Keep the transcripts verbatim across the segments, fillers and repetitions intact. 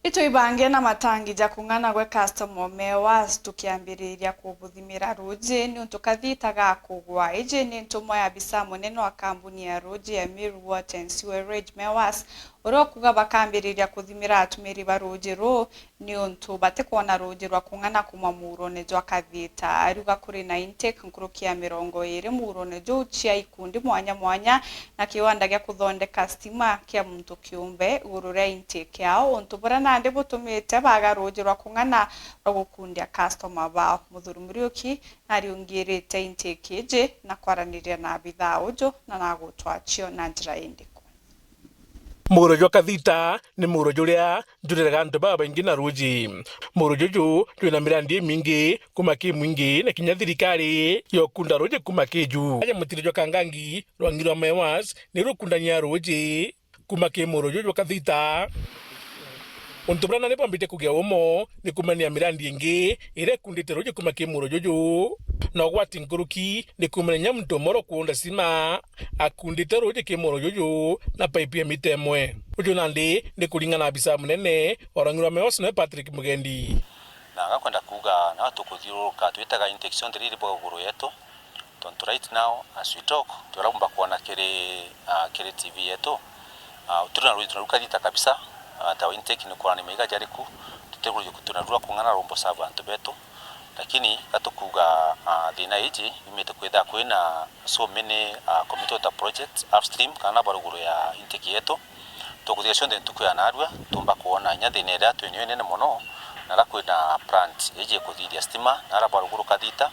Itwibange na matangi ja kung'ana gwe customer mewas tukiambiriria kubuthimira ruuji niuntu kathita gakugwa. Iji ni ntumwa ya abisa munene wa kambuni ya ruuji ya Meru Water and Sewerage mewas, uria ukuga bakambiriria kuthimira atumiri ba ruuji ruu niuntu batikwona ruuji rwa kung'ana kuma muurone jwa kathita. Ariuga kuri na intake nkuruki ya mirongo iiri muurone juu cia ikundi mwanya mwanya na kiwanda gia kuthondeka stima kia muntu kiumbe iguru ria intake yao, untu buria nandi butumite baga ruuji rwa kung'ana rwa gukundia customer bao. Muthuri Muriuki nariungirite intake iji na kwaraniria na abithaa uju na nagutwa cio na njira indiku. Muuro jwa kathita ni muuro juria njuriraga antu babaingi na ruuji. Muuro juju jwina mirandi imingi kuma ki mwingi na kinya thirikari yokunda ruuji kuma ki ju. Aja mutiri jwa Kangangi, rwangi rwa mewas ni rukundania ruuji kuma ki muuro juju jwa kathita. Untu buria nani bwambite kugia umo ni kumania mirandi ingi iria ikundite ruuji kuma ki muuro juju. Na ugwati nkuruki ni kumania muntu umwe ura ukuunda stima akundite ruuji ki muuro juju na paipu ya mita imwe. Uju nandi ni kuringana na abisa munene wa rwangi rwa mewas nawe Patrick Mugendi. Na gakwenda kuuga, na tukuthiururuka twitaga intake cionthe riri bwa iguru yetu, tontu right now as we talk, turabumba kuona kiri, ah, kiri T V yetu, ah, turi na ruuji tunaruka thita kabisa, ah, ta intake ni kuona ni maiga jariku, tutiruri tunarua kung'ana rumbo serve antu betu, lakini gatukuuga, ah, thina iji yumite kwitha kwina so many, ah, community water projects upstream kana baruguru ya intake yetu. Tukuthiria cionthe ntuku ya narua, tumba kwona inya thina iria twinayo inene mono, na ara kwina plant iji ikuthithia stima, na ara bwa ruguru kathita,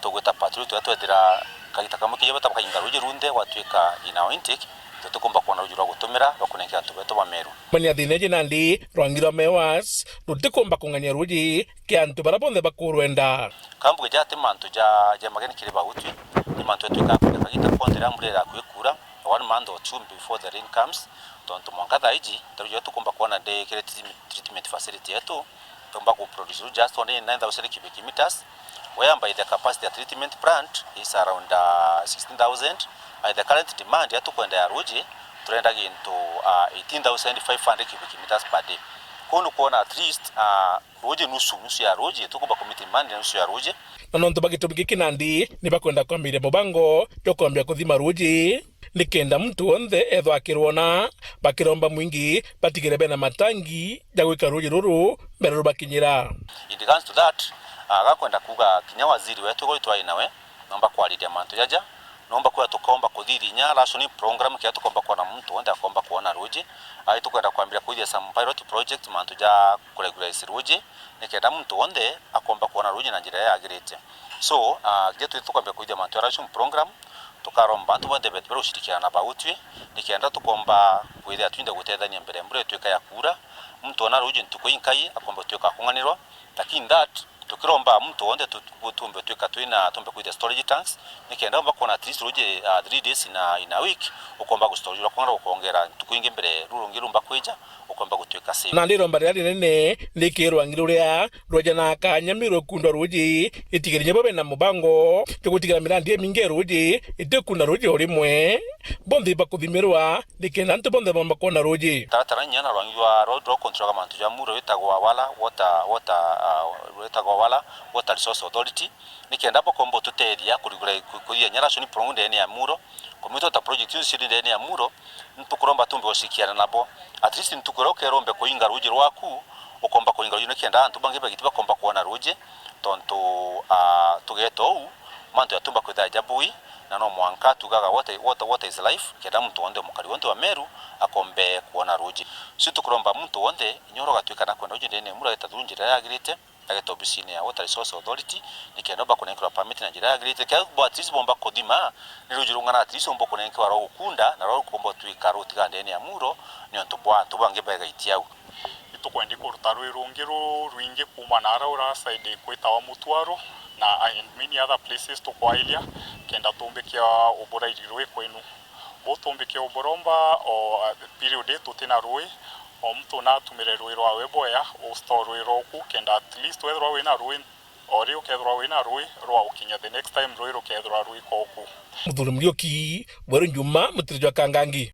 tugwita patrol, turia twethira kagita kamwe kija bata bakainga ruuji runthe, gwatuika in our intake, tutikumba kwona ruuji rwa gutumira rwa kunenkera antu betu ba Meru. Mania thina iji nandi, rwangi rwa mewas rutikumba kung'ania ruuji ki antu baria bonthe bakurwenda. Kambuge jati mantu ja, ja mageni kiri bautwi, ni mantu jatwikaga kuja kagita konthe riria mbura irakui kuura, one month or two before the rain comes, tontu mwanka thaa iji, ta riu tukumba kwona ndi kiri treatment, treatment facility yetu, tumba ku produce just only nine thousand cubic meters, whereby the capacity ya treatment plant is around, uh, sixteen thousand, and the current demand ya tukwenda ya ruuji, turenda gintu, uh, eighteen thousand five hundred cubic meters per day. Kuu ni kwona at least, uh, ruuji nusu, nusu ya ruuji, tukumba kumiti demand nusu ya ruuji. Na nontu ba gitumi giki nandi, ni bakwenda kwambiria mubango jwa kwambia kuthima ruuji, nikenda muntu wonthe ethwa akirwona, bakiromba mwingi batigire bena matangi ja gwika ruuji ruru mbere rubakinyira. In regards to that, ah, gakwenda kuuga kinya waziri wetu uria twari nawe, nomba kwariria mantu jaja, nomba kwira tukomba kuthithia inya ration program, kiria tukomba kwona muntu wonthe akomba kwona ruuji. Ai, tukwenda kwambiria kwithia some pilot project, mantu ja kuregularize ruuji, nikenda muntu wonthe akomba kwona ruuji na njira iria yagirite. So, ah, kinya twi tukwambia kwithia mantu ja ration program, tukaromba antu bonthe betu baria gushirikiana na bautwi, nikenda tukomba kwithia twinthe gutethania mbere mbura itwika ya kuura, muntu ona ruuji ntuku inkai akomba gutwika akung'anirwa, lakini that tukiromba muntu wonthe tu-, tu-, tumbe twika twina, tumbe kwithia storage tanks, nikenda umba kwona at least ruuji, ah, three days in a, in a week, ukomba gustorage rwa kwongera, ukongera ntuku ingi mbere ruru rungi rumba kwija, ukomba gutwika safe. Na ndiromba riria rinene ni ki rwangi ruria rwejana kanya miru kundwa ruuji, itigiri nyabo bena mubango jwa gutigira mirandi imingi ya ruuji itikunda ruuji o rimwe, bonthe bakuthimirwa nikenda antu bonthe bomba kwona ruuji. Taratara inya na rwangi rwa, rwa, rwa control mantu ja muro witagwa Wala Water, Water, ah, witagwa Wala Water Resource Authority, nikenda bakomba gututethia kurigura ku-, kuthia inya ration program ndene ya muro, community water project icio ciri ndene ya muro, ntukuromba tumbe gushirikiana nabo. At least ntuku iria ukerombe kuinga ruuji rwaku, ukomba kuinga ruuji nikenda antu bangi bagiti bakomba kwona ruuji, tontu, ah, tugeta uu, mantu jatumba kwithira jabui, na no mwanka tugaga water, water, water is life, kenda muntu wonthe, mukari wonthe wa Meru akombe kwona ruuji. Cio tukuromba muntu wonthe, inya uria ugatwika na kwenda ruuji ndene ya muro, ageta through njira iria yagirite, ageta obisine ya Water Resource Authority, nikenda umba kunenkerwa permit na njira iria yagirite. Kenda bo at least bomba kuthima, ni ruuji rung'ana at least umba kunenkerwa rwa gukunda, na rwa rukomba twika rutiga ndene ya muro, ni untu bwa antu bangi begaitia au. Itukwendi kuruta rui rungi ru-, rwingi kuuma naara ura side kwitawa Mutwaro na, and many other places tukwairia, kenda tumbikia uburairi rui kwenu. Bu tumbikia uburomba o, uh, period ii tutina rui, o muntu natumire rui rwawe bwea, u store rui rwaku, kenda at least wethirwa wina rui, o ri ukethirwa wina rui rwa ukinya the next time rui rukethirwa rwi koku. Muthuri Muriuki, Weru Njuma, mutiri jwa Kangangi.